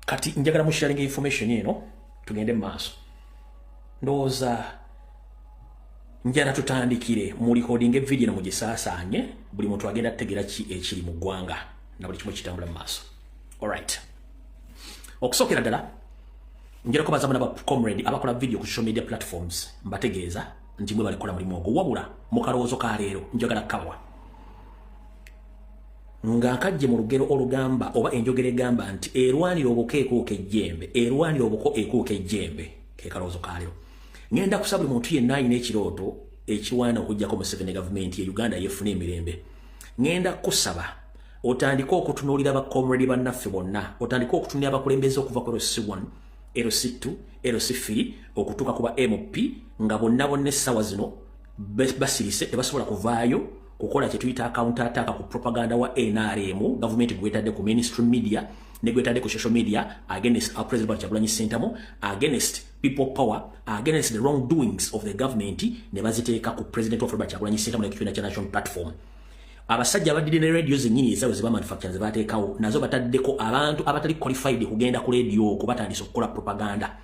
Kati njagala mu sharing information eno, tugende mu maaso. Ndowooza njala tutandikire mu recording video mugisaasaanye, buli muntu agenda ategeera ki ekiri mu ggwanga na buli kimu kitambula mu maaso. Alright, okusookera ddala njala kubaza muna ba comrade abakola video ku social media platforms. Mbategeeza nti mwe balikola mulimu ogwo. Wabula mu kalowoozo ka leero njagala kawa nga nkajje mu lugero olugamba oba enjogera egamba nti erwanira obuko ekuuka ejjembe, erwanira obuko ekuuka ejjembe. Ke kalowoozo ka leero. Ngenda kusaba buli muntu yenna alina ekirooto ekirwana okuggyako Museveni, gavumenti ye Uganda yefuna emirembe, ngenda kusaba otandike okutunuulira ba comrade bannaffe bonna, otandike okutunuulira abakulembeze okuva ku LC1, LC2, LC3 okutuuka ku ba MP, nga bonna bonna essaawa zino basirise, tebasobola kuvaayo kukola kye tuyita counter attack ku propaganda wa NRM gavumenti gwetadde ku mainstream media ne gwetadde ku social media against our President Kyagulanyi Ssentamu, against People Power, against the wrongdoings of the government, ne baziteeka ku President of Robert Kyagulanyi Ssentamu n'ekibiina kya National Platform. Abasajja abadde ne radio zennyini ezaabwe ze bamanufacture ze bateekawo, nazo bataddeko abantu abatali qualified kugenda ku radio okwo. Batandise okukola propaganda,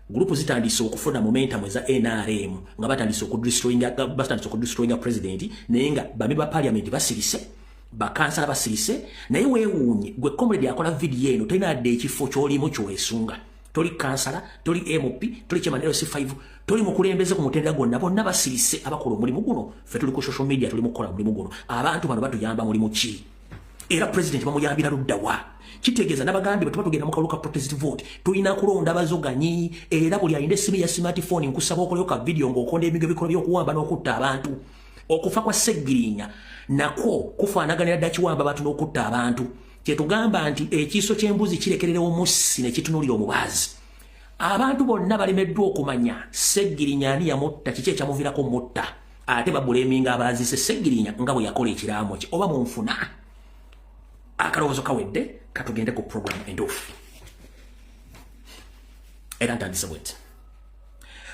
group zitandise okufuna momentum eza NRM, nga batandise okudestroyinga president, naye nga bami ba parliament basirise, bakansala basirise. Naye weewuunye gwe comrade akola video eno, tolina adde ekifo ky'olimu ky'owesunga. Toli kansala, toli MP, toli chairman LC5, toli mukulembeze ku mutendera gwonna. Bonna basirise abakola omulimu guno. Ffe tuli ku social media, tuli mukukola mulimu guno. Abantu bano batuyamba mulimu ki? Era president bamuyambira luddawa? Kitegeeza nabagambye bwe tuba tugenda mu kalulu ka protest vote, tulina kulonda bazoganyi. Era buli alina essimu ya smartphone, nkusaba okoleyo ka video ng'okonda emigo ebikola by'okuwamba n'okutta abantu. Okufa kwa Seggirinya nakwo kufaanaganira dda kiwamba abantu n'okutta abantu. Kyetugamba nti ekiiso ky'embuzi kirekerera omussi ne kitunuulira omubaazi. Abantu bonna balemeddwa okumanya Seggirinya ani yamutta, kiki ekyamuviirako mutta, ate bablaminga abaazise Seggirinya nga bwe yakola ekiraamo kye. Oba munfuna akalowoozo kawedde, katugende ku program entuufu. Era ntandise bwenti: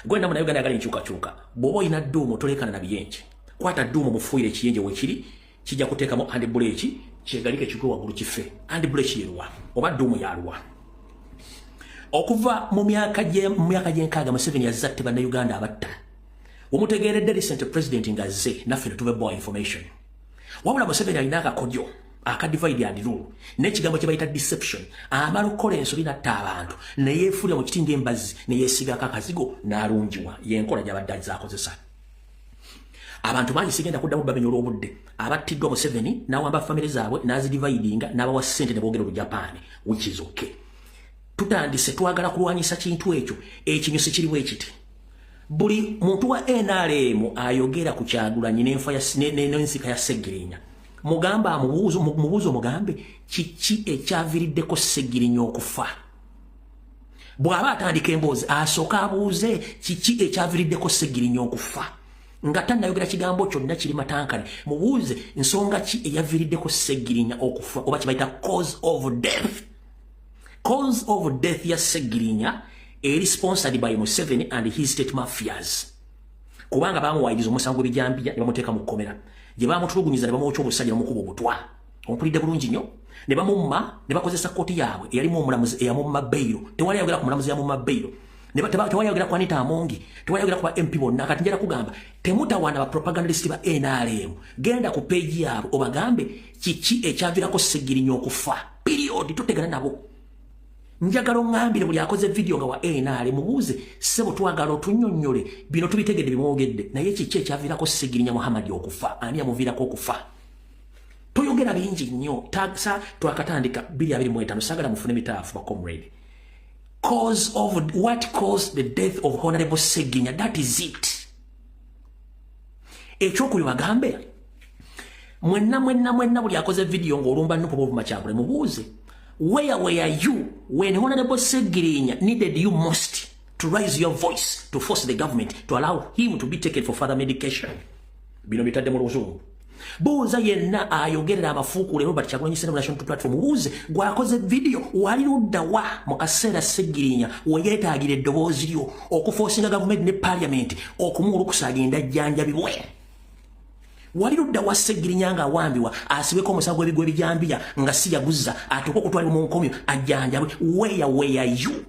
gwenda Munauganda yagala enkyukakyuka, bw'oba olina dduumu, tolekana na biyenje. Kwata dduumu, mufuuyire ekiyenje wekiri, kijja kuteekamu handbrake, kyegalike kigwe waggulu kife. Handbrake yeruwa oba dduumu yaluwa? Okuva mu myaka gy'enkaaga, Museveni yazzatte Bannayuganda abatta. Omutegeeredde recent president nga azze naffe ne tuba information. Wabula Museveni alina akakodyo aka divide and rule n'ekigambo kye bayita deception. Amala okukola ensobi n'atta abantu, neyeefuulira mu kiti ng'embazzi, neyeesigako akazigo n'alungiwa. Yenkola gy'abadde azaakozesa. Abantu bangi sigenda kuddamu bamenya olw'obudde, abattiddwa Museveni n'awamba famire zaabwe n'azidividinga n'abawa ssente ne boogera Olujapaani, which is okay. Tutandise, twagala kulwanyisa kintu ekyo. Ekinyusi kiriwo ekiti: buli muntu wa NRM ayogera ku Kyagulanyi n'ensika ya Seggirinya, mugamba mubuuzo, mugambe kiki ekyaviiriddeko Seggirinya okufa. Bw'aba atandika emboozi, asooka abuuze kiki ekyaviiriddeko Seggirinya okufa. Nga tannayogera kigambo kyonna kiri matankane, mubuuze nsonga ki eyaviiriddeko Seggirinya okufa, oba kibayita cause of death. Cause of death ya Seggirinya eri sponsored by Museveni and his state mafias, kubanga bamuwayiriza omusango gw'ebijambiya ne bamuteeka mu kkomera gye bamutulugunyiza ne bamwokya obusajja, bamukuba obutwa. Ompulidde bulungi nnyo? Ne bamumma ne bakozesa kkooti yaabwe eyalimu omulamuzi eyamumma bail. Tewali ayogera ku mulamuzi eyamumma bail, tewali ayogera ku Anita Amongi, tewali ayogera ku ba MP bonna. Kati njala kugamba, temutawaana ba propagandist ba NRM. Genda ku page yaabwe obagambe kiki ekyaviirako Seggirinya okufa, period. Tutegana nabo. Njagala oŋŋambire buli akoze video nga wa NRM, mubuuze: ssebo, twagala otunnyonnyole bino, tubitegedde bimwogedde, naye kiki ekyaviirako Seggirinya Muhammadi okufa? Ani yamuviirako okufa? Toyogera bingi nnyo. Sa twakatandika 2025, saagala mufune mitaafu ba comrade. Cause of what caused the death of Honorable Seginya, that is it. Ekyokuli bagambe mwenna mwenna mwenna, buli akoze video ng'olumba NUP, bovuma Kyagule, mubuuze: where were you when Honorable Segirinya needed you most to raise your voice to force the government to allow him to be taken for further medication? Bino bitadde mu Luzungu. Buuza yenna ayogerera amafuukuule Robert Kyagulanyi Ssentamu, National Platform. Buuze gwakoze video, wali luddawa mu kaseera Segirinya weyeetaagira eddoboozi lyo okuforcinga gavumenti ne parliament okumuwulukusa agenda ajjanjabibwe? Wali ludda wa Ssegirinya nga awambibwa, asibweko omusango gw'ebigwa ebijambiya nga si yaguzza, atuuke okutwalibwa mu nkomyo ajjanjabwe? Where you?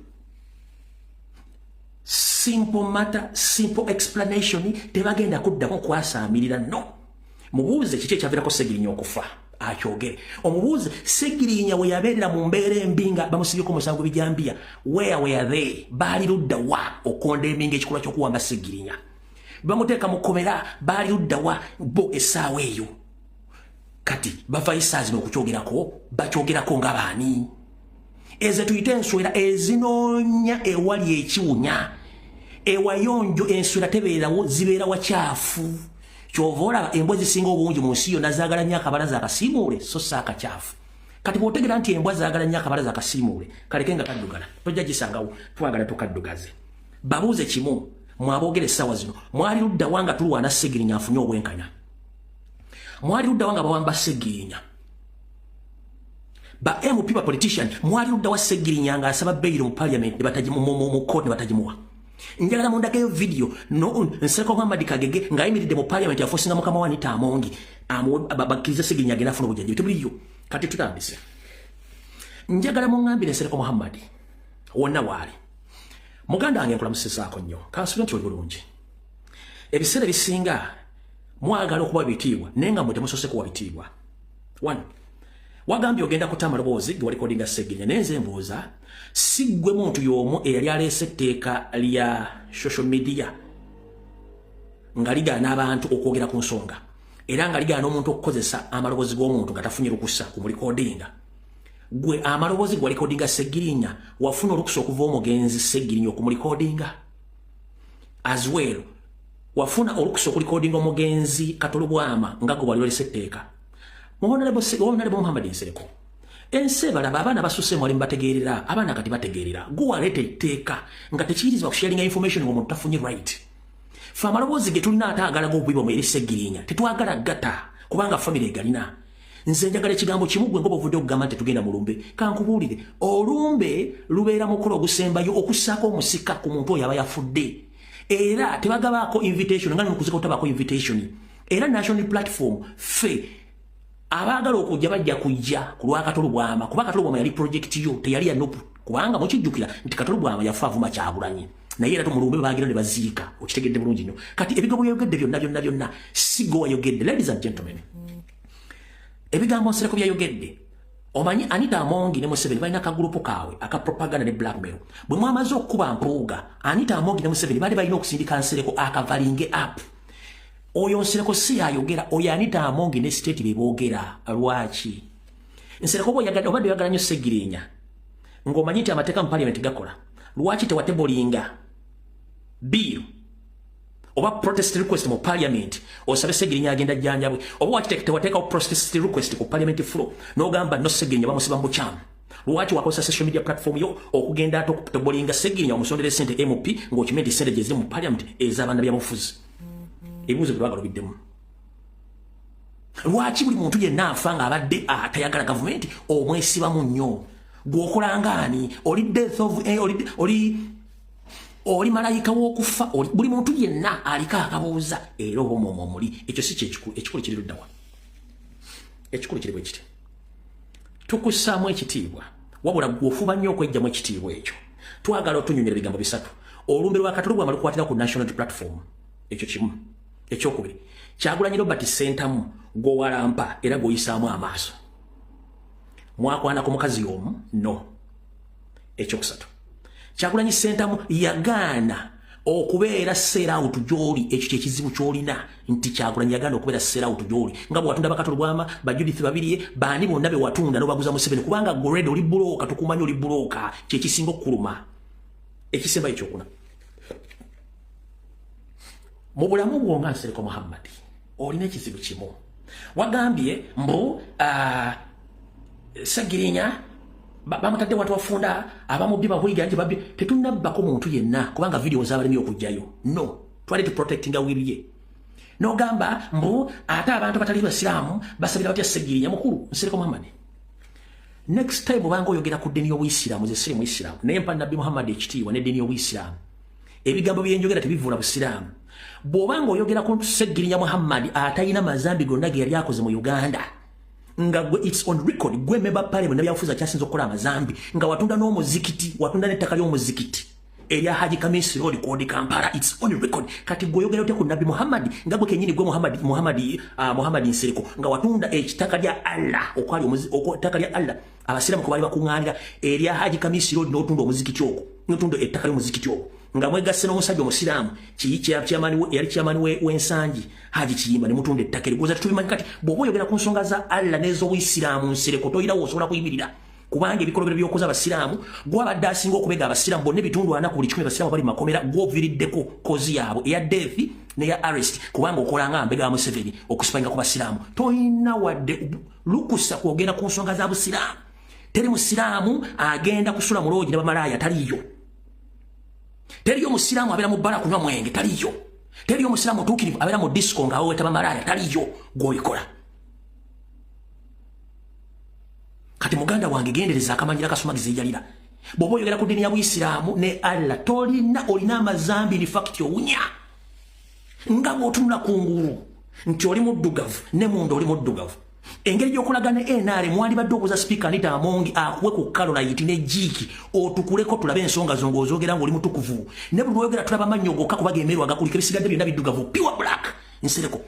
Simple matter, simple explanation. Tebagenda kuddako kwasaamirira. No mubuuze kiki ekyaviirako Ssegirinya okufa, akyogere. Omubuuze Segirinya we yabeerera mu mbeera embi nga bamusibyeko omusango bijambiya, where were they? Baali ludda wa okondemninga ekikolwa ky'okuwamba Segirinya? Bamuteeka mu kkomera, baali ludda wa bo essaawa eyo? Kati bavayo essaawa zino okukyogerako, bakyogerako nga baani? Ezo tuyite enswera ezinoonya ewali ekiwunya. Ewayonjo enswera tebeerawo, zibeera wakyafu. Kyova olaba embwa ezisinga obungi mu nsi yonna zaagala nnyo akabalaza akasiimuule, so si akakyafu. Kati bw'otegera nti embwa zaagala nnyo akabalaza akasiimuule, kaleke nga kaddugala, tojja gisangawo. Twagala tukaddugaze. Babuuze kimu, mwaboogera essaawa zino, mwali luddawa nga tulwana Segirinya afunye obwenkanya? Mwali luddawa nga bawamba Segirinya? Ba MP, ba politician, mwali luddawa Segirinya nga asaba bail mu parliament mu court ne batagimuwa? Njagala mundageyo video no Nsereko Muhammad Kagege ng'ayimiridde mu parliament aforcinga mukama wa Anita Amongi bakkirize Segirinya agenda afuna obujjanjabi. Tebuliyo. Kati tutandise. Njagala muŋŋambire Nsereko Muhammad wonna waali. Muganda wange, nkulamusizaako nnyo, kansubire nti oli bulungi. Ebiseera ebisinga mwagala okuba bitiibwa, naye nga mwe temusoose kuwa bitiibwa. One, wagambye ogenda kuta amaloboozi ge warecordinga Segirinya, naye nze mbuuza, si ggwe muntu y'omu eyali aleese etteeka lya social media nga ligaana abantu okwogera ku nsonga, era nga ligaana omuntu okukozesa amaloboozi g'omuntu nga tafunye lukusa ku murecordinga? Gwe amaloboozi gwe warecordinga Segirinya, wafuna olukusa okuva omugenzi Segirinya okumurecordinga? As well, wafuna olukusa okurecordinga omugenzi Katolubwama nga gwe wali olese etteeka? Honorable Muhammad Nsereko, ensi ebalaba. Abaana basuse, mwali mubategeerera, abaana kati bategeerera. Gwe waleeta etteeka nga tekiyirizibwa kusharinga information ng'omuntu tafunye right. Fe amaloboozi ge tulina ate agalaga obubi bwamwe eri Segirinya tetwagala gata, kubanga famire egalina. Nze njagala ekigambo kimu. Gwe ngoba ovudde okugamba nti tetugenda mu lumbe, kankubuulire, olumbe lubeera mukolo ogusembayo okussaako omusika ku muntu oyo aba yafudde, era tebagabaako invitation nga nemukuzika otabaako invitation. Era National Platform, ffe abaagala okujja bajja kujja ku lwa Katolubwama, kuba Katolubwama yali project yo, teyali ya NUP. Kubanga mukijjukira nti Katolubwama yafa avuma Kyagulanyi, naye era tumulumbe bagira ne baziika. Okitegedde bulungi nnyo. Kati ebigambo byayogedde byonna byonna byonna si gwe wayogedde. Ladies and gentlemen, ebigambo Nsereko byayogedde, omanyi Anita Amongi ne Museveni balina akagurupu kaabwe aka propaganda ne blackmail. Bwe mwamaze okukuba Mpuuga, Anita Amongi ne Museveni baali balina okusindika Nsereko acoveringe up. Oyo Nsereko si yayogera, oyo Anita Amongi ne state beboogera. Lwaki Nsereko obadde oyagala nnyo Segirinya, ng'omanyi nti amateeka mu parliament gakola, lwaki tewatablinga bill oba protest request mu parliament osabe Segirinya agenda jjanjabwe? Oba waki tewateekawo protest request ku parliament floor n'ogamba no, Segirinya bamusiba mu bukyamu? Lwaki wakozesa social media platform yo okugenda ate okutablinga Segirinya omusondere sente MP, ng'okimanyi nti sente gye ziri mu parliament ez'abaana byabufuzi? Ebibuuzo bye biddemu. Lwaki buli muntu yenna afa ng'abadde atayagala gavumenti omwesibamu nnyo? Gwokolangaani? Oli death of oli malayika w'okufa. Buli muntu yenna aliko akabuuza, era oba omwomwo omuli. Ekyo si kyekikulu. Ekikulu kiri luddawa? Ekikulu kiri bwe kiti: tukussaamu ekitiibwa, wabula gwe ofuba nnyo okwejjamu ekitiibwa ekyo. Twagala otunyumira ebigambo bisatu. Olumbe lwa Katolubwama lukwatira ku National Platform, ekyo kimu. Ekyokubiri, Kyagulanyi Robert Sentamu gwowalampa era gwoyisaamu amaaso, mwakwana ku mukazi omu? No. Ekyokusatu, Kyagulanyi Sentamu yagaana okubeera sell out gyoli. Ekyo kyekizibu kyolina, nti Kyagulanyi yagaana okubeera sell out gyoli, nga bwewatunda Bakatolubwama, ba Judith Babirye, baani bonna bewatunda nobaguza Museveni, kubanga gored oli broker, tukumanyi oli broker. Kyekisinga okukuluma. Ekisembayo ekyokuna, mu bulamu bwo nga Nsereko Muhammadi, olina ekizibu kimu. Wagambye mbu Segirinya bamutadde wantu wafunda, abamubbi bahwiga nti babbi. Tetunabbako muntu yenna, kubanga video zabalemye okugjayo. No twali tuprotectinga will ye. Nogamba mbu ate abantu batali basiraamu basabira batya Segirinya? Mukulu Nsereko Muhammadi, next time obanga oyogera ku ddiini y'obuyisiraamu, ze siri muyisiraamu, naye mpa Nabbi Muhammadi ekitiibwa n'eddiini y'obuyisiraamu. Ebigambo byenjogera tebivula busiraamu. Bw'oba ng'oyogera ku Ssegirinya Muhammad atalina mazambi gonna ge yali akoze mu Uganda, nga gwe it's on record, gwe member parliament nabyafuza kyasinza okukola amazambi, nga watunda n'omuzikiti, watunda n'ettaka ly'omuzikiti erya Haji Kamisi Road Kodi Kampala, it's on record. Kati gwe oyogera otya ku Nabbi Muhammad nga gwe kennyini gwe Muhammad Nsereko nga watunda ekitaka lya Allah okwali ettaka lya Allah abasiraamu kwe baali bakuŋŋaanira erya Haji Kamisi Road, n'otunda omuzikiti ogwo, n'otunda ettaka ly'omuzikiti ogwo nga mwegasse n'omusajja omusiraamu yali chairman w'Ensangi Haji Kiyimba, ne mutunda ettaka eryo. Goza tubimanyi. Kati bw'oba oyogera ku nsonga za Allah n'ez'obuyisiraamu, Nsereko, toyinawo osobola kuyimirira, kubanga ebikolobero by'okoza abasiraamu, gwabadde asinga okubega abasiraamu bonna. Ebitundu 40 ku buli 100 basiraamu bali makomera, gw'oviiriddeko cause yaabwe eya death neya arrest, kubanga okola nga mbega wa Museveni okuspyinga ku basiraamu. Toyina wadde lukusa kwogera ku nsonga za busiraamu. Teri musiraamu agenda kusula mu lodge ne bamalaaya, taliyo. Teriyo musiraamu abeera mu bbala kunywa mwenge, taliyo. Teriyo musiraamu otuukirivu abeera mu disco nga aweweta bamalaaya, taliyo. Gw'obikola. Kati muganda wange, gendereza akamanyira kasumagiza ejalira. Bw'oba oyogera ku ddiini ya buyisiraamu ne Allah, tolina, olina amazambi. In fact owunya nga bw'otunula ku ngulu nti oli muddugavu, ne munda oli muddugavu. Engeri gy'okulaga ne NRM, wandibadde obuuza Sipiika Anita Among akuwe ku Calolyte ne Jik, otukuleko tulabe ensonga zo ng'ozoogera ng'oli mutukuvu. Ne buli lwoyogera tulaba mannyo gokka, kuba gemeeru agakulika, ebisigadde byonna biddugavu, pure black. Nsereko,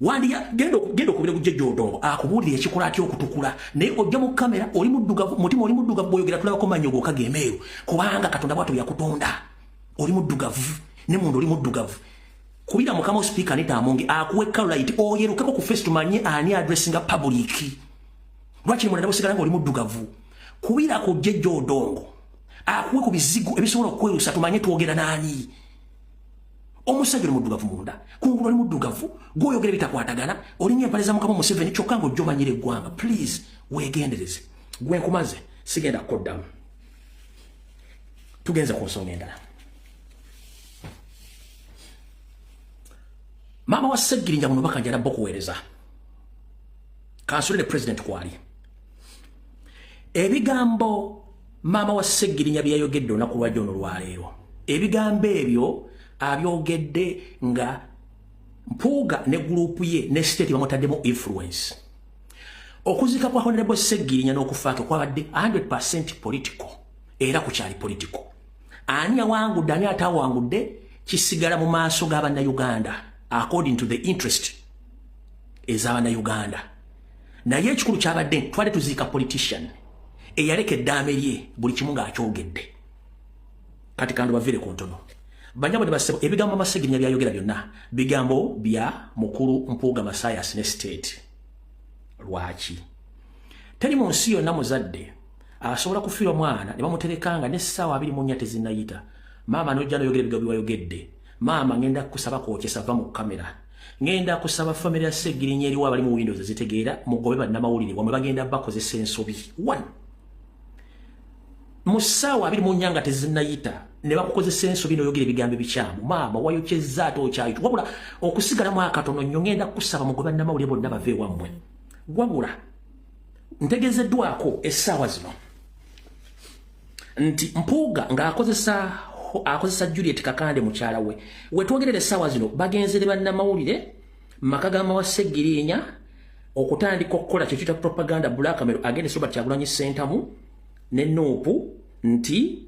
wandiya genda okubire ku Jjajja Odongo akubuulire ekikola atya okutukula. Naye ojja mu kamera oli muddugavu, mutima oli muddugavu, bw'oyogera tulabako mannyo gokka gemeeru, kubanga Katonda bw'atyo yakutonda, oli muddugavu ne munda oli muddugavu. Kubira mukama Sipiika Anita Among akuwe Calolyte, oyerukeko ku face tumanye ani addressinga public. Lwaki munda busigala nga oli muddugavu? Kubira ku Jjajja Odongo akuwe ku bizigo ebisobola okwerusa, tumanye twogera naani. Omusajja oli muddugavu munda, kungulu oli muddugavu, gwoyogera bitakwatagana, olinga empale za mukama Museveni, kyokka ng'ojja omanyira eggwanga. Please weegendereze. Gwe nkumaze, sigenda kukoddamu. Tugenze ku nsonga endala. Maama wa Ssegirinya buno bakanjala bo kuweereza kansule ne president kwali ebigambo maama wa Ssegirinya byeyayogedde olunaku lwajjo ono lwaleero. Ebigambo ebyo abyogedde nga Mpuuga ne gurupu ye ne state bamutaddemu influence. Okuziika kwa Honorable Ssegirinya n'okufaako kwabadde 100% political, era kukyali political. Ani yawangudde, ani atawangudde, kisigala mu maaso g'abannayuganda according to the interest ez'abannayuganda. Naye ekikulu kyabadde twali tuziika politician eyaleka eddaame lye, buli kimu ng'akyogedde. Kati kandi bavire ku ntono, banyabo ne basebo, ebigambo Masegirinya byayogera byonna bigambo bya mukulu Mpuuga Masayas ne state. Lwaki teri mu nsi yonna muzadde asobola kufiirwa mwana ne bamuterekanga n'essaawa 24 tezinnayita, maama n'ojja n'oyogera ebigambo byewayogedde? Maama, ngenda kusaba kwokyesa, va mu kamera. Ngenda kusaba famire ya Ssegirinya eriwo abali mu windows ezitegeera, mugobe bannamawulire wamwe, bagenda bakozesa ensobi. One, mu ssaawa 24 nga tezinnayita ne bakukozesa ensobi n'oyogera ebigambo ebikyamu, maama wayokyezza ate okyayita. Wabula okusigalamu akatono nnyo, ngenda kusaba mugobe bannamawulire bonna bave ewammwe. Wabula ntegezeddwako essaawa zino nti Mpuuga ng'akozesa akozesa Juliet Kakande mukyala we, wetwogerera essaawa zino bagenzere bannamawulire maka ga mawa Ssegirinya okutandika okukola kyekiyita propaganda blackmail agenda Robert Kyagulanyi Ssentamu ne NUP, nti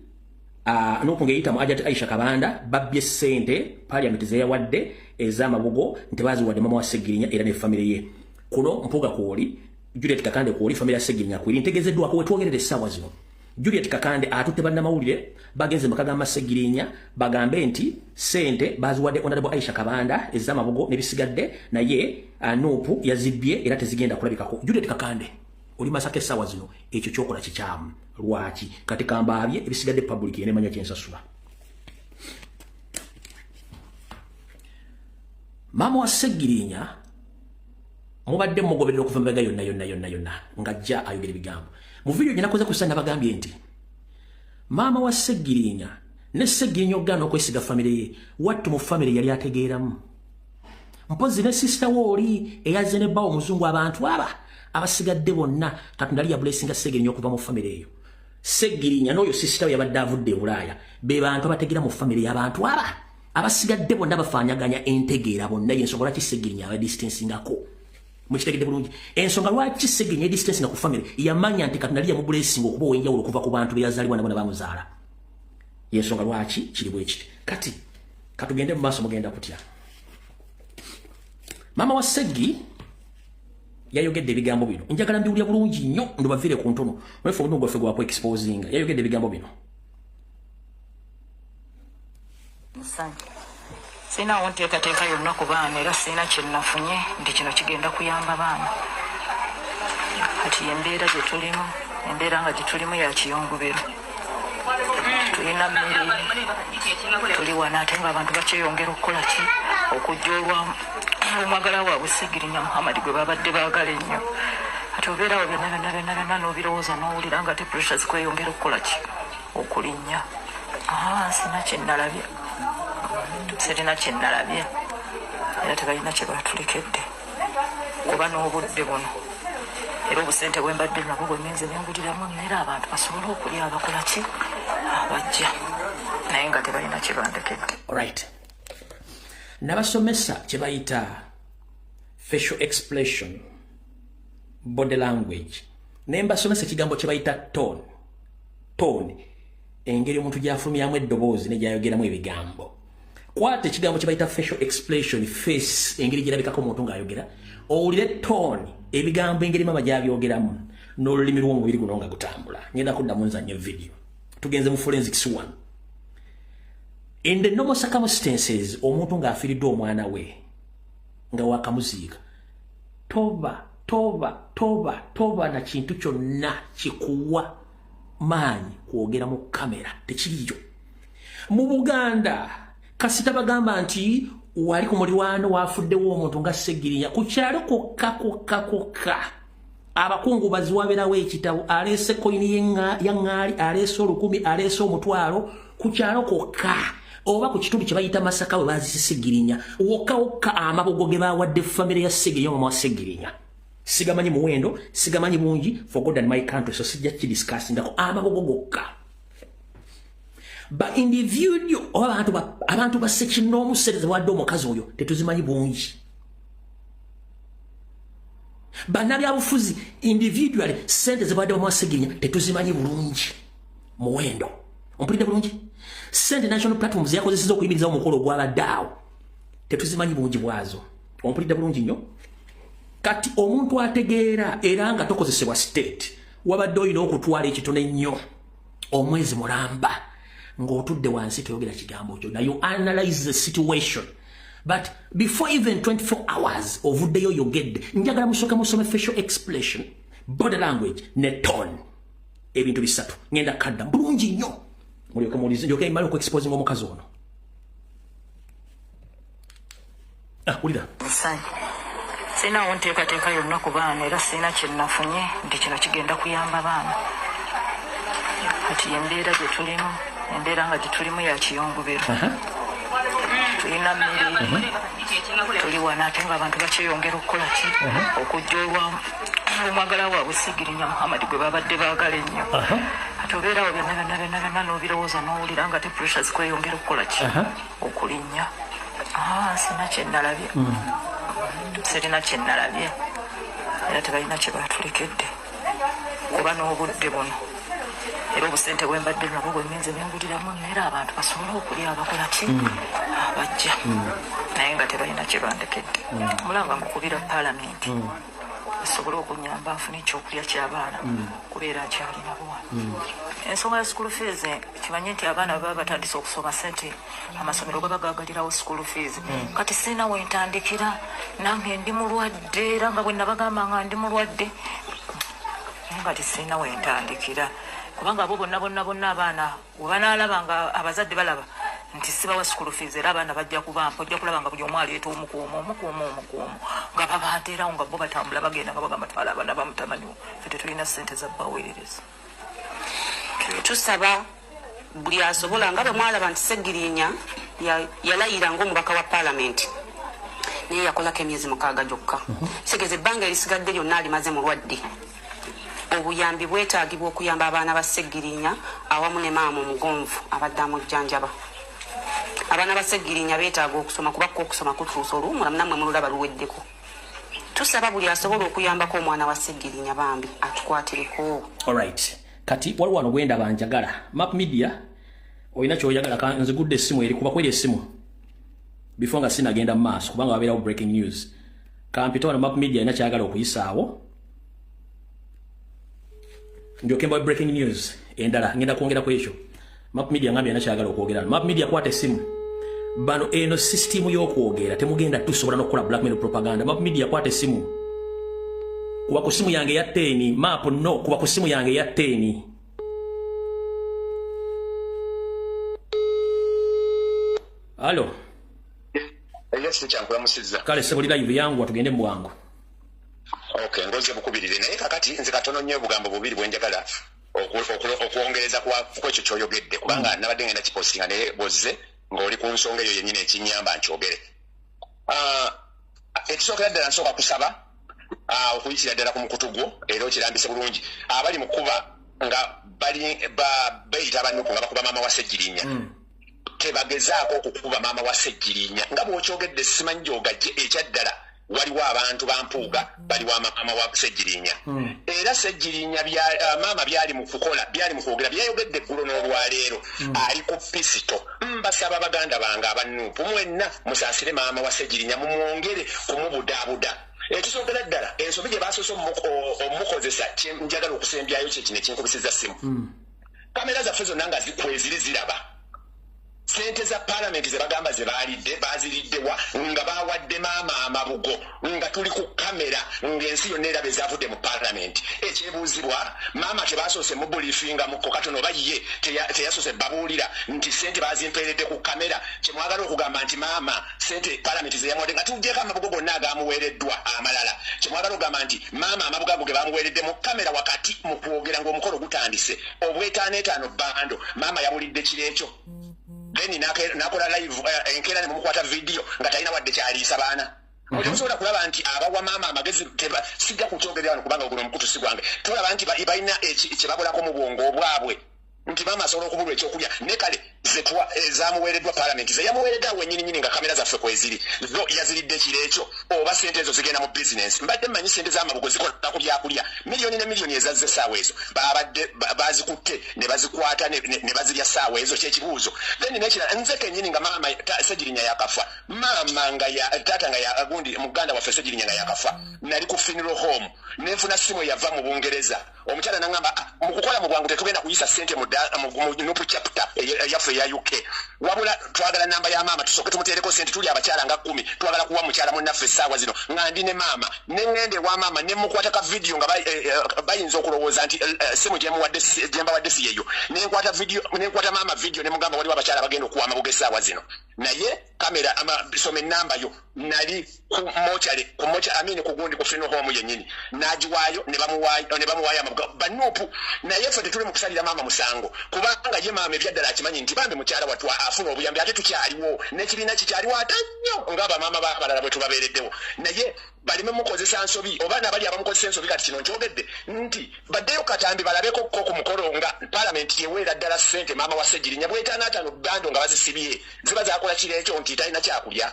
NUP ng'eyita mu Hajat Aisha Kabanda babbye ssente parliament zeyawadde ez'amabugo, nti baziwadde mama wa Ssegirinya era ne famire ye. Kuno Mpuuga kwoli, Juliet Kakande kwoli, famire ya Ssegirinya kweri. Ntegezeddwako wetwogerera essaawa zino Juliet Kakande atutte bannamawulire, bagenze maka ga Ssegirinya bagambe nti ssente baziwadde Honorable Aisha Kabanda ez'amabugo n'ebisigadde, naye NUP yazibbye era tezigenda kulabikako. Juliet Kakande, oli Masaka essaawa zino, ekyo kyokola kikyamu. Lwaki? Kati kambaabye ebisigadde public yenemanya kyensasula. Maama wa Ssegirinya mubadde mugoberera okuva mabega yonna yonna yonna yonna ng'ajja ayogera ebigambo. Mu vidiyo gye nakoze ku ssa nabagambye nti maama wa Ssegirinya ne Ssegirinya okugaana okwesiga famire ye, wattu mu famire yali ategeeramu mpozi ne sisita we oli eyazze ne bbawo omuzungu. Abantu aba abasigadde bonna Katonda ali yabulesinga Ssegirinya okuva mu famire eyo. Segirinya n'oyo sister we yabadde avudde e Bulaaya, be bantu abategeera mu famire y'abantu aba. Abasigadde bonna bafaanaganya entegeera bonna. Yensonga lwaki Segirinya aba distancingako. Mukitegedde bulungi? Ensonga lwaki Segirinya distancinga ku famire, yamanya nti Katonda yali yamublessing okuba ow'enjawulo okuva ku bantu be yazaalibwa nabo ne bamuzaala. Yensonga lwaki kiri bwe kiti. Kati katugende mu maaso. Mugenda kutya? Maama wa Seggi yayogedde ebigambo bino. Njagala mbiwulya bulungi nnyo, ndubavire ku ntono wefe. Omulimu gwaffe gwa ku exposinga. Yayogedde ebigambo bino. Sirinawo nteekateeka yonna ku baana, era sirina kye nafunye nti kino kigenda kuyamba baana. Kati embeera gye tulimu, embeera nga gye tulimu ya kiyongobero. Tulina mmere, tuli wano, ate nga abantu bakyeyongera okukola ki? Okujja olwa omwagala waabwe Segirinya Muhammad gwe babadde baagala ennyo. Ati obeerawo, byonna byonna byonna byonna n'obirowooza, n'owulira nga ate pressure zikweyongera okukola ki? Okulinnya. Sina kye nalabye, sirina kye nalabye, era tebalina kye batulekedde kuba n'obudde buno. Era obusente bwe mbadde nabwo bwe ngenze nenguliramu emmere abantu basobole okulya, abakola ki? Abajja, naye nga tebalina kye bandekedde. Alright, nabasomesa kye bayita facial expression, body language, ne mbasomesa ekigambo kye bayita tone. Tone, engeri omuntu gy'afulumyamu eddoboozi ne gy'ayogeramu ebigambo. Kwata ekigambo kye bayita facial expression, face, engeri gyerabikako omuntu ng'ayogera, owulire tone, ebigambo engeri mama gy'abyogeramu n'olulimi lw'omubiri guno nga gutambula. Ngenda kuddamu nzannyo video. Tugenze mu forensics one. In the normal circumstances, omuntu ng'afiiriddwa omwana we nga wakamuziika, toba toba toba toba na kintu kyonna kikuwa maanyi kwogera mu kamera, tekiriyo mu Buganda. Kasita bagamba nti wali ku mulirwano wafuddewo omuntu nga Segirinya, ku kyalo kokka kokka kokka, abakungubazi wabeerawo ekitabo, aleese koyini ya ŋŋaali, aleese 1000, aleese 500 ku kyalo kokka oba ku kitundu kye bayita Masaka we baazise Segirinya wokka wokka. Amabugo ge bawadde famire ya Segirinya, mama wa Segirinya, sigamanyi muwendo, sigamanyi bungi, for God and my country, so sijja kidiscussingako. Amabugo gokka, ba individual oba abantu ba sekinoomu, sente zebawadde omukazi oyo tetuzimanyi bungi. Bannabyabufuzi individually, sente zebawadde mama wa Segirinya tetuzimanyi bulungi muwendo. Ompulidde bulungi? Sente National Platform zeyakozeseza okuyimirizawo omukolo ogwabadde awo tetuzimanyi bungi bwazo. Ompulidde bulungi nnyo? Kati omuntu ategeera era nga tokozesebwa state, wabadde olina okutwala ekitono ennyo omwezi mulamba ng'otudde wansi, toyogera kigambo kyo. Now you analyze the situation, but before even 24 hours ovuddeyo yogedde. Njagala musooke musome facial expression, body language ne tone, ebintu bisatu. Ngenda kadda bulungi nnyo, mulyoke muwulize, ndyoke mmale okuexposinga omukazi ono. Ah, wulira. Sirinawo nteekateeka yonna ku baana, era sirina kye nafunye nti kino kigenda kuyamba baana. Kati embeera gye tulimu, embeera nga gye tulimu ya kiyongobero. Tulina mmere, tuli wano, ate nga abantu bakyeyongera okukola ki? Okujja olwa omwagala waabwe Segirinya Muhammad gwe babadde baagala ennyo. Ati obeerawo, byonna byonna byonna byonna n'obirowooza, n'owulira nga ate pressure zikweyongera okukola ki? Okulinnya. Sina kye nalabye, sirina kye nalabye, era tebalina kye batulekedde kuba n'obudde buno. Era obusente bwe mbadde nabwo bwe ngenze nenguliramu emmere abantu basobole okulya, abakola ki? Abajja, naye nga tebalina kye bandekedde. Mulanga ngukubira paalamenti esobole okunyamba nfune ekyokulya ky'abaana, kubeera akyalina wano. Ensonga ya school fees, kimanye nti abaana baba batandise okusoma, sente amasomero gaba gagalirawo school fees. Kati sirina wentandikira, nange ndi mulwadde, era nga bwe nabagamba nga ndi mulwadde, naye nga tisirina wentandikira, kubanga abo bonna bonna bonna abaana we banaalaba nga abazadde balaba nti sibawa school fees, era abaana bajja kubampa. Ojja kulaba nga buli omu aleeta omukuomu omukuomu omukuomu nga babanteerawo, nga bo batambula bagenda nga bagamba, "Twala abaana bamutamaniwo, ffe tetulina ssente za baweerereza." Tusaba buli asobola, nga bwe mwalaba nti Segirinya yalayira ng'omubaka wa paalamenti, naye yakolako emyezi 6 gyokka. Kitegeeza ebbanga erisigadde lyonna alimaze mulwadde. Obuyambi bwetaagibwa okuyamba abaana ba Ssegirinya awamu ne maama omugonvu abadde amujjanjaba. Abaana ba Ssegirinya beetaaga okusoma kuba kko okusoma kutuuse oluwummula nammwe mululaba luweddeko. Tusaba buli asobola okuyambako omwana wa Ssegirinya bambi atukwatireko. Alright. Kati waliwo wano gwendaba njagala. Map Media olina kyoyagala ka nzigudde essimu eri kuba kweri essimu before nga sinagenda mu maaso kubanga wabeerawo breaking news. Kampita wano Map Media alina kyayagala okuyisaawo ndyoke mbawe breaking news endala ngenda kwongera ku ekyo. Map Media ngambye alina kyayagala okwogera. Map Media kwata essimu. Bano eno system y'okwogera temugenda tusobola n'okukola blackmail propaganda. Map Media kwata essimu. Kuba ku simu yange ya 10 map no kuba ku simu yange ya 10. Halo. Yes, kyankulamusizza. Kale sebo live yangu tugende mu bwangu. Okay, ngoze bukubirire naye kakati nze katono nnyo obugambo bubiri bwe njagala okwongereza ku ekyo ky'oyogedde kubanga nabadde ngenda kipostinga naye bw'ozze ng'oli ku nsonga eyo yennyini ekinnyamba nkyogere. Ekisookera ddala nsooka kusaba okuyitira ddala ku mukutu gwo era okirambise bulungi abali mu kuba nga bali beyita abanuku nga bakuba maama wa Ssegirinya. Tebagezaako okukuba maama wa Ssegirinya nga bw'okyogedde simanyi gy'ogajje ekyaddala waliwo abantu bampuuga bali wa maama wa Ssegirinya. Era Ssegirinya maama byali mu kukola byali mu kwogera byayogedde eggulo n'olwaleero ali ku pisito. Mbasaba baganda bange abanuupu mwenna musaasire maama wa Ssegirinya mumwongere kumubudaabuda. Ekisookera ddala ensobi gye basoose omukozesa njagala okusembyayo kye kino ekinkubisiza ssimu. Kamera zaffe zonna nga kweziri ziraba sente za palamenti ze bagamba ze baalidde baziriddewa nga bawadde maama amabugo nga tuli ku kamera ng'ensi yonna eraba ezavudde mu palamenti. Ekyebuuzibwa maama tebasoose mubulifinga mukko katono oba ye teyasoose babuulira nti sente bazimpeeredde ku kamera. Kyemwagala okugamba nti maama sente palamenti ze yamuwadde nga tugyeko amabugo gonna agamuweereddwa amalala, kyemwagala okugamba nti maama amabugo ago ge bamuweeredde mu kamera wakati mu kwogera ng'omukolo gutandise obwetaano etaano bando maama yabulidde kiro ekyo then nakola live enkeera ne mumukwata video nga talina wadde kyaliisa baana. Temusobola kulaba nti abawa maama amagezi sijja kukyogerera wano kubanga guno omukutu si gwange. Tolaba nti balina kye babolako mu bwongo obwabwe nti maama asobola okubulwa ekyokulya ne kale zamuweereddwa palamenti ze yamuweeredde awo wennyini nnyini nga kamera zaffe kweziri zo yaziridde ekiro ekyo oba sente ezo zigenda mu bizinensi. Mbadde mmanyi sente z'amabugo zikola ku byakulya miliyoni ne miliyoni ezazze essaawa ezo babadde bazikutte ne bazikwata ne bazirya ssaawa ezo kyekibuuzo. Then nekirala nze kennyini nga maama Ssegirinya yakafa maama nga ya taata nga ya gundi muganda waffe Ssegirinya nga yakafa nali ku funeral home nenfuna simu eyava mu Bungereza omukyala nangamba mu kukola mu bwangu tetugenda kuyisa sente mu Nupu chapter eyaffe eya UK wabula twagala namba ya maama tusooke tumuteereko sente tuli abakyala nga 10 twagala kuwa mukyala munnaffe essaawa zino nga ndi ne maama ne ŋŋenda ewa maama ne mukwata ka vidiyo nga bayinza okulowooza nti simu gye mbawadde si yeyo nenkwata vidiyo nenkwata maama vidiyo ne mugamba waliwo abakyala bagenda okuwa amabugo essaawa zino naye kamera soma ennamba yo nali ku mochale ku mocha amini ku gundi ku funeral home yennyini n'agiwaayo ne bamuwaayo amabugo banuupu. Naye ffe tetuli mu kusalira maama musango kubanga ye maama ebyaddala akimanyi nti bambi mukyala wattu afuna obuyambi ate tukyaliwo n'ekibiina kikyaliwo ate nnyo ng'abamaama b'abalala bwe tubabeereddewo naye baleme mukozesa nsobi oba nabali abamukozesa ensobi. Kati kino nkyogedde nti baddeyo katambi balabeko ko ku mukolo nga palamenti eweera ddala ssente maama wa Ssegirinya bwetaano ataano bando nga bazisibye ziba zakola kiro ekyo nti talina kyakulya.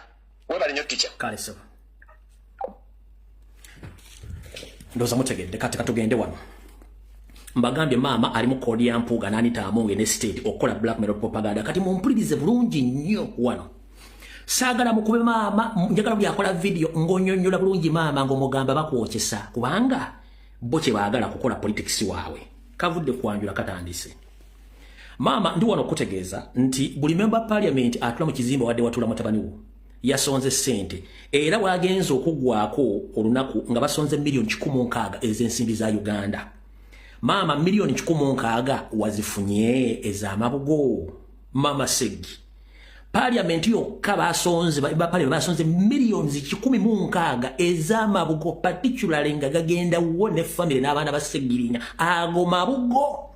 Webale nnyo tica. Kale sebo ndowooza mutegedde. Kati katugende wano mbagambye maama ali mu koodi ya Mpuuga n'Anita Amonge ne state okukola blackmail propaganda. Kati mumpulirize bulungi nnyo wano saagala mukube maama njagala buli akola vidiyo ng'onyonnyola bulungi maama ng'omugamba bakwokyesa kubanga bo kye baagala kukola politics waabwe kavudde kwanjula katandise. Maama ndi wano okutegeeza nti buli member parliament atula mu kizimbe wadde watula mutabani wo yasonze ssente era bwagenza okuggwako olunaku nga basonze miliyoni 160 ez'ensimbi za Uganda. Maama miliyoni 160 wazifunye ez'amabugo? Maama Seggi parliament yokka basonze basonze miliyoni 160 ez'amabugo particularly nga gagenda wo ne family n'abaana ba Segirinya ago mabugo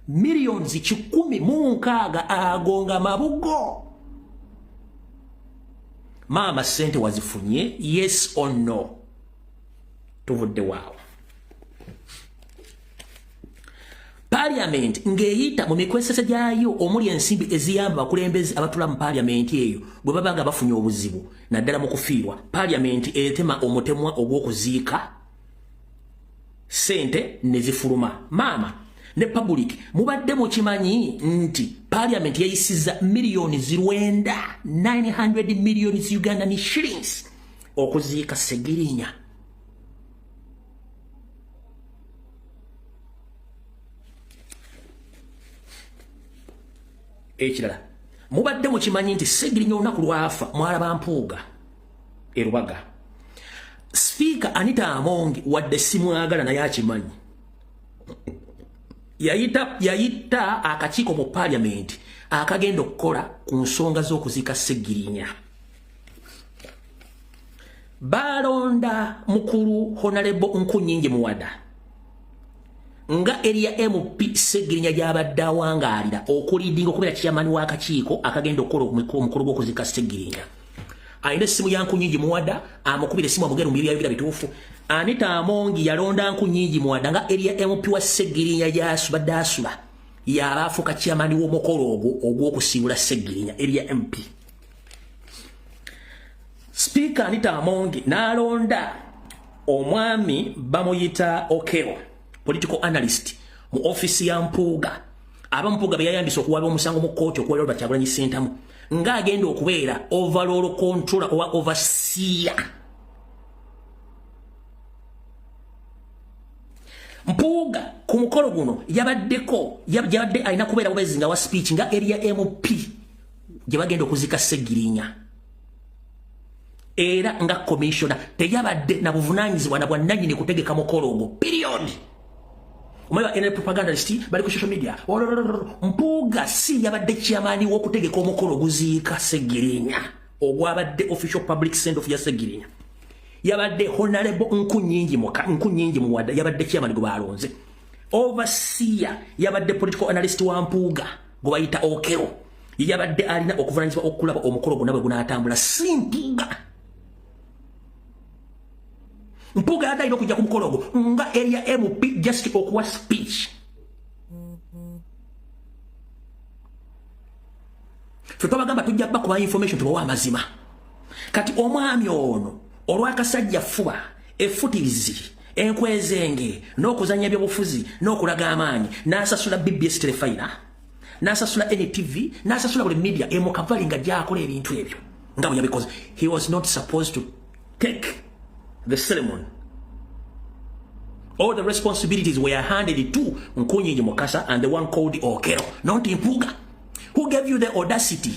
miliyoni 160 ago nga mabugo. Maama sente wazifunye, yes or no? Tuvudde waawo. Parliament ng'eyita mu mikwesese gyayo omuli ensimbi eziyamba abakulembeze abatula mu parliament eyo bwe baba nga bafunye obuzibu naddala mu kufiirwa, parliament etema omutemwa ogw'okuziika, sente ne zifuluma. Maama ne public, mubadde mukimanyi nti parliament yayisiza miliyoni zirwenda, 900 million Ugandan shillings, okuziika Segirinya? Ekirala, mubadde mukimanyi nti Segirinya olunaku lwafa mwalaba Mpuuga erubaga? Sipiika Anita Amongi, wadde simwagala naye akimanyi, yayita akakiiko mu parliament akagenda okukola ku nsonga z'okuziika Segirinya. Balonda mukulu Honorable Nkunyingi Muwada nga area MP Segirinya gyabadde awangaalira okuleadinga, okubeera chairman w'akakiiko akagenda okukola omukolo gw'okuziika Segirinya. Alina essimu ya Nkunyingi Muwada, amukubira essimu amugere mu byayogera bituufu. Anita Amongi yalonda Nkunyingi Muwada nga area MP wa Segirinya gyasubadde asula, yaba afuuka chairman w'omukolo ogwo ogw'okusiibula Segirinya, area MP. Speaker Anita Amongi n'alonda omwami bamuyita Okero, political analyst mu ofisi ya Mpuuga, aba Mpuuga be yayambisa okuwaba omusango mu kkooti okuwalira Robert Kyagulanyi Ssentamu, ng'agenda okubeera overall controller oba overseer. Mpuuga ku mukolo guno yabaddeko, yabadde alina kubeera bubezi nga wa speech nga area MP gye bagenda okuzika Segirinya, era nga commissioner teyabadde na buvunaanyizibwa na bwannannyini kutegeka mukolo ogwo, period. Omanyi ba NRM propagandist bali ku social media. Mpuuga si yabadde chairman w'okutegeka omukolo oguziika Segirinya ogwabadde official public send off ya Segirinya. Yabadde Honorable Nkunyingi Muka, Nkunyingi Muwada yabadde chairman gwe balonze. Overseer yabadde political analyst wa Mpuuga gwe bayita Okero, yabadde alina okuvunanyizibwa okulaba omukolo gwonna bwe gunaatambula, si Mpuuga. Mpuuga yadde alina okujja ku mukolo ogwo nga area MP, just okuwa speech. Fe twabagamba tujja bakuba information, tubawa amazima. Kati omwami ono olwakasajja fuba effutirizi, enkwezenge n'okuzanya ebyobufuzi n'okulaga amaanyi, n'asasula BBS Terefayina, n'asasula NTV, n'asasula buli media emukavali nga gyakola ebintu ebyo nga bwe yabikoze. He was not supposed to take the ceremony. All the responsibilities were handed to Nkunyingi Mukasa and the one called Okero, not Mpuga. Who gave you the audacity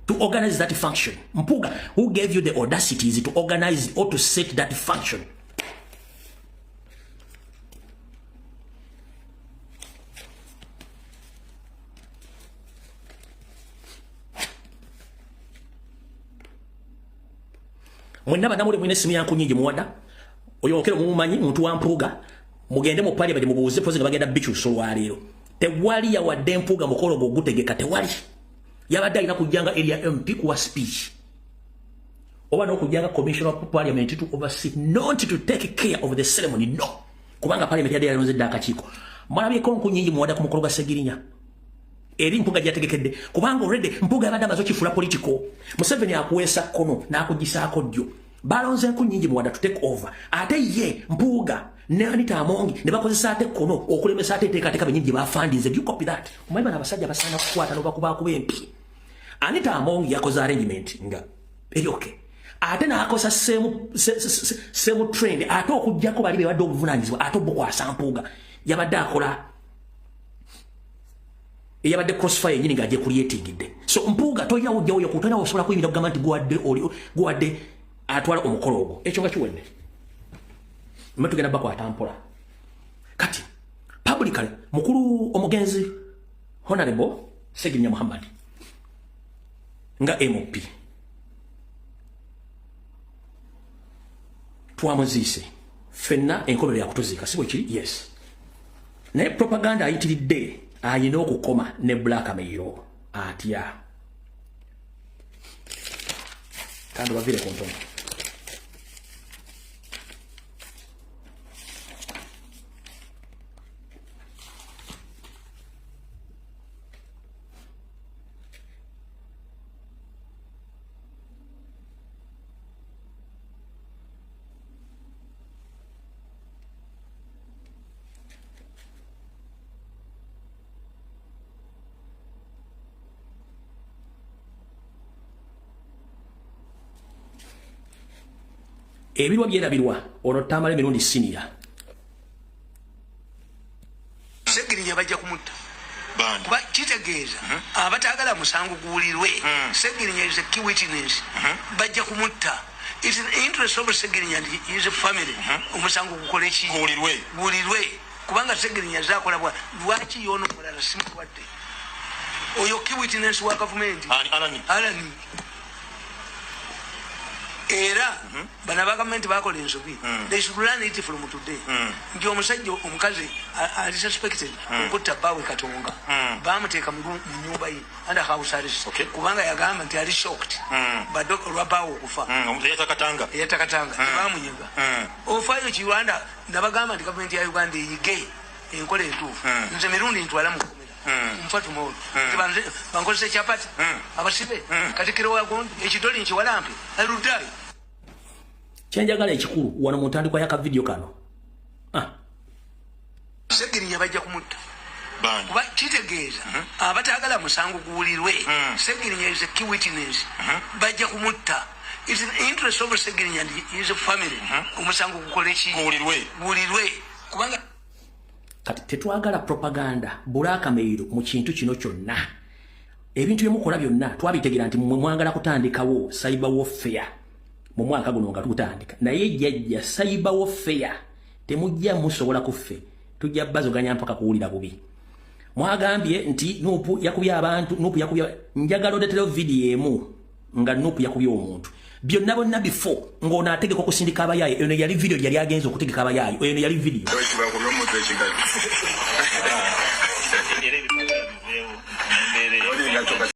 to organize that function? Mpuga, who gave you the audacity to organize or to set that function? Mwenna bannamawulire mulina essimu ya Nkunyingi Muwada. Oyo Okero mumumanyi, muntu wa Mpuuga. Mugende mu parliament mubuuze pozi nga bagenda bikyusa olwaleero. Tewali yawadde Mpuuga mukolo gwo gutegeka, tewali. Yabadde alina kujjanga area MP kuwa speech oba n'okujjanga commissioner of parliament to oversee, not to take care of the ceremony, no, kubanga parliament yadde yalonze dda akakiiko. Mwalabyeko Nkunyingi Muwada ku mukolo gwa Segirinya eri Mpuga gyategekedde? Kubanga already Mpuga yabadde amaze okifula political. Museveni akuweesa kkono n'akugisaako ddyo. Balonze Nkunyingi Muwada to take over, ate ye Mpuuga ne Anita Amongi ne bakozesa ate kkono okulemesa ate enteekateeka benyini gye bafandinze. Do you copy that? Omanyi bano abasajja basaana kukwata n'obakubakuba empi. Anita Amongi yakoze arrangement nga eri okay, ate n'akosa same trend, ate okugjako bali bebadde obuvunaanyizibwa, ate obukwasa Mpuuga. Yabadde akola eyabadde crossfire yenyini ng'aje creatingidde. So Mpuuga tolina wujjawo yoku, tolina osobola kuyimira kugamba nti gwadde oli gwadde atwala omukolo ogwo. Ekyo nga kiwedde, mwe tugenda bakwata mpola. Kati publicly, mukulu omugenzi Honorable Segirinya Muhammad nga MP twamuziise ffenna, enkomerero yakutuziika, si bwe kiri? Yes. Naye propaganda ayitiridde, ayina okukoma ne blackmail atya. Kandi bavire ku ntono. Ebirwa byerabirwa. Ono Tamala Emirundi senior. Segirinya bajja kumutta kuba kitegeeza abatagala musango guwulirwe. Segirinya is a key witness, bajja kumutta. It's in the interest of Segirinya and his family omusango gukole ki? Guwulirwe, kubanga Segirinya zakola bwa lwaki yono omulala si mulwadde? Oyo key witness wa gavumenti Alani. Era bano aba gavumenti bakola ensobi. They should learn it from today nti omusajja, omukazi ali suspected okutta bbaawe Katonga, bamuteeka mu nyumba ye under house arrest kubanga yagamba nti ali shocked badde olwa bbaawe okufa. Eyatakatanga tebamunyega. Ofaayo Kiwanda, nabagamba nti gavumenti ya Uganda eyige enkola entuufu. Nze Mirundi ntwala mu kkomera, nfa tomorrow, bankozesa ekyapati abasibe katikiro wagundi ekidoli nkiwalampe aluddayo. Kyenjagala ekikulu wano mu ntandikwa y'akavidiyo kano. Segirinya bajja kumutta kuba kitegeeza abatagala musango guwulirwe. Segirinya is a key witness, bajja kumutta. It's in the interest of Segirinya and his family omusango gukole ki? Guwulirwe, kubanga Kati tetwagala propaganda, blackmail mu kintu kino kyonna. Ebintu byemukola byonna twabitegeera nti mmwe mwagala kutandikawo cyber warfare mu mwaka guno nga tutandika. Naye jjajja, cyber warfare temujja musobola kuffe, tujja bazoganya mpaka kuwulira bubi. Mwagambye nti NUP yakubye abantu, NUP yakubye. Njagala odetereyo vidiyo emu nga NUP yakubye omuntu. Byonna bonna before ng'ono ategeka okusindika abayaaye. Eno yali vidiyo yali agenza okutegeka abayaaye. Eno yali vidiyo. Era ebifaananyi biveewo embeera.